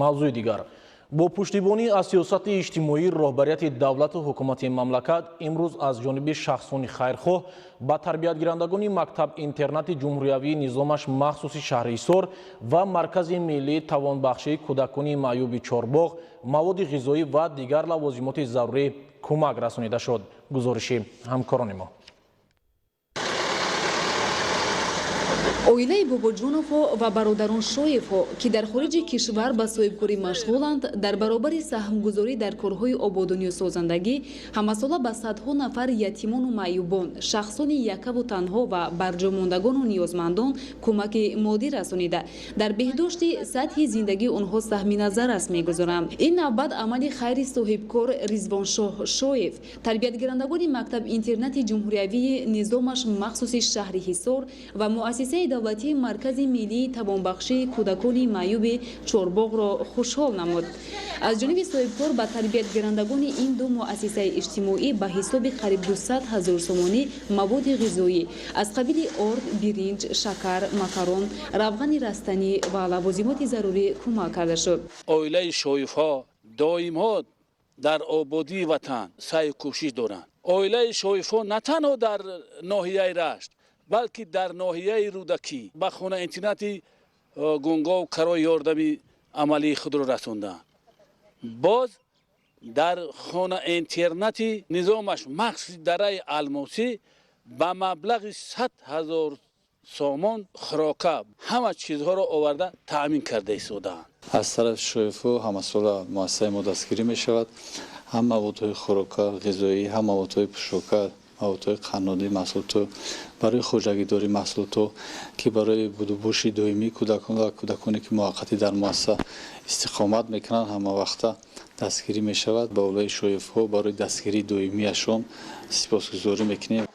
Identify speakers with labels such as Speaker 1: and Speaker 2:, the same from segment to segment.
Speaker 1: Мавзӯи дигар. Бо пуштибонӣ аз сиёсати иҷтимоии роҳбарияти давлату ҳукумати мамлакат, имрӯз аз ҷониби шахсони хайрхоҳ ба тарбиятгирандагони мактаб-интернати ҷумҳуриявии низомаш махсуси шаҳри Ҳисор ва Маркази миллии тавонбахшии кӯдакони маъюби Чорбоғ маводи ғизоӣ ва дигар лавозимоти зарурӣ кӯмак расонида шуд. Гузориши ҳамкорони мо.
Speaker 2: Оилаи Бобоҷоновҳо ва бародарон Шоевҳо, ки дар хориҷи кишвар ба соҳибкорӣ машғуланд, дар баробари саҳмгузорӣ дар корҳои ободонию созандагӣ, ҳамасола ба садҳо нафар ятимону маъюбон, шахсони якаву танҳо ва барҷомондагону ниёзмандон кӯмаки моддӣ расонида, дар беҳдошти сатҳи зиндагии онҳо саҳми назаррас мегузоранд. Ин навбат амали хайри соҳибкор Ризвоншоҳ Шоев тарбиятгирандагони мактаб-интернати ҷумҳуриявии низомаш махсуси шаҳри Ҳисор ва муассисаи давлатии Маркази миллии тавонбахшии кӯдакони маъюби Чорбоғро хушҳол намуд. Аз ҷониби соҳибкор ба тарбиятгирандагони ин ду муассисаи иҷтимоӣ ба ҳисоби қариб 200 000 сомонӣ маводи ғизоӣ аз қабили орд, биринҷ, шакар, макарон, равғани растанӣ ва лавозимоти зарурӣ кӯмак карда шуд.
Speaker 3: Оилаи Шоевҳо доимҳо дар ободии ватан саъю кӯшиш доранд. Оилаи Шоевҳо на танҳо дар ноҳияи Рашт, балки дар ноҳияи Рӯдакӣ ба хона интернати Гунгов карои ёрдами амалии худро расонданд. Боз дар хона интернати низомаш махсуси дараи Алмосӣ ба маблағи 100 000 сомон хӯрока, ҳама чизҳоро оварда таъмин карда истодаанд.
Speaker 4: Аз тарафи Шоевҳо ҳамасола муассисаи мо дастгирӣ мешавад: ҳам маводҳои хӯрока, ғизоӣ, ҳам маводҳои пӯшока, маводҳои қаннодӣ, маҳсулоту барои хоҷагидорӣ, маҳсулоту, ки барои будубоши доимии кӯдакон ва кӯдаконе, ки муваққатӣ дар муассиса истиқомат мекунанд, ҳамавақта дастгирӣ мешавад. Ба оилаи Шоевҳо барои дастгирии доимияшон сипосгузорӣ мекунем.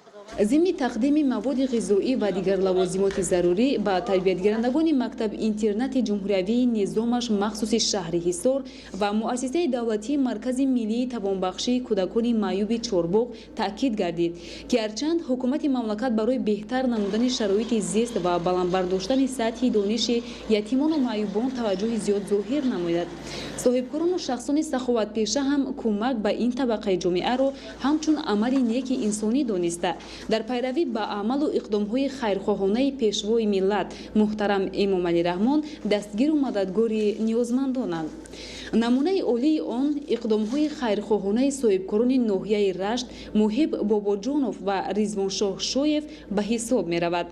Speaker 2: Зимни тақдими маводи ғизоӣ ва дигар лавозимоти зарурӣ ба тарбиятгирандагони мактаб-интернати ҷумҳуриявии низомаш махсуси шаҳри Ҳисор ва муассисаи давлатии Маркази миллии тавонбахшии кӯдакони маъюби Чорбоғ таъкид гардид, ки ҳарчанд ҳукумати мамлакат барои беҳтар намудани шароити зист ва баланд бардоштани сатҳи дониши ятимону маъюбон таваҷҷӯҳи зиёд зоҳир намояд, соҳибкорону шахсони саховатпеша ҳам кӯмак ба ин табақаи ҷомеаро ҳамчун амали неки инсонӣ дониста, дар пайравӣ ба амалу иқдомҳои хайрхоҳонаи Пешвои миллат муҳтарам Эмомалӣ Раҳмон дастгиру мададгори ниёзмандонанд. Намунаи олии он иқдомҳои хайрхоҳонаи соҳибкорони ноҳияи Рашт Муҳиб Бобоҷонов ва Ризвоншоҳ Шоев ба ҳисоб меравад.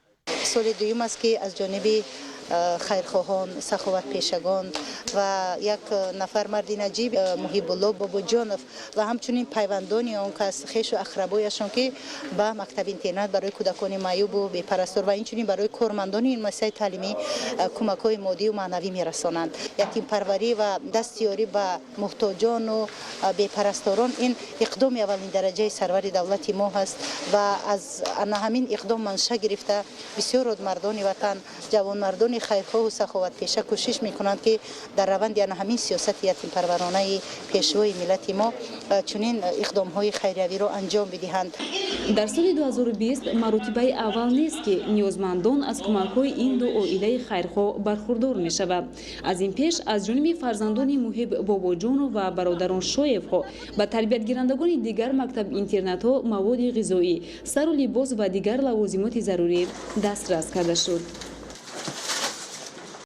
Speaker 5: Соли дуюм аст, ки аз ҷониби хайрхоҳон, саховатпешагон ва як нафар марди наҷиб, Муҳибулло Бобоҷонов, ва ҳамчунин пайвандони он кас, хешу ақрабояшон, ки ба мактаби интернат барои кӯдакони маъюбу бепарастор ва инчунин барои кормандони ин муассисаи таълимӣ кӯмакҳои моддию маънавӣ мерасонанд. Ятимпарварӣ ва дастёрӣ ба муҳтоҷону бепарасторон ин иқдоми аввалин дараҷаи сарвари давлати мо ҳаст ва аз ана ҳамин иқдом манша гирифта, бисёр мардони ватан, ҷавонмардони хайрхоҳу саховатпеша кӯшиш мекунанд, ки дар раванди ана ҳамин сиёсати ятимпарваронаи Пешвои миллати мо чунин иқдомҳои хайриявиро анҷом бидиҳанд.
Speaker 2: Дар соли 2020 маротибаи аввал нест, ки ниёзмандон аз кӯмакҳои ин ду оилаи хайрхоҳ бархурдор мешавад. Аз ин пеш аз ҷониби фарзандони Муҳиб Бобоҷонов ва бародарон Шоевҳо ба тарбиятгирандагони дигар мактаб-интернатҳо маводи ғизоӣ, сару либос ва дигар лавозимоти зарурӣ дастрас карда шуд.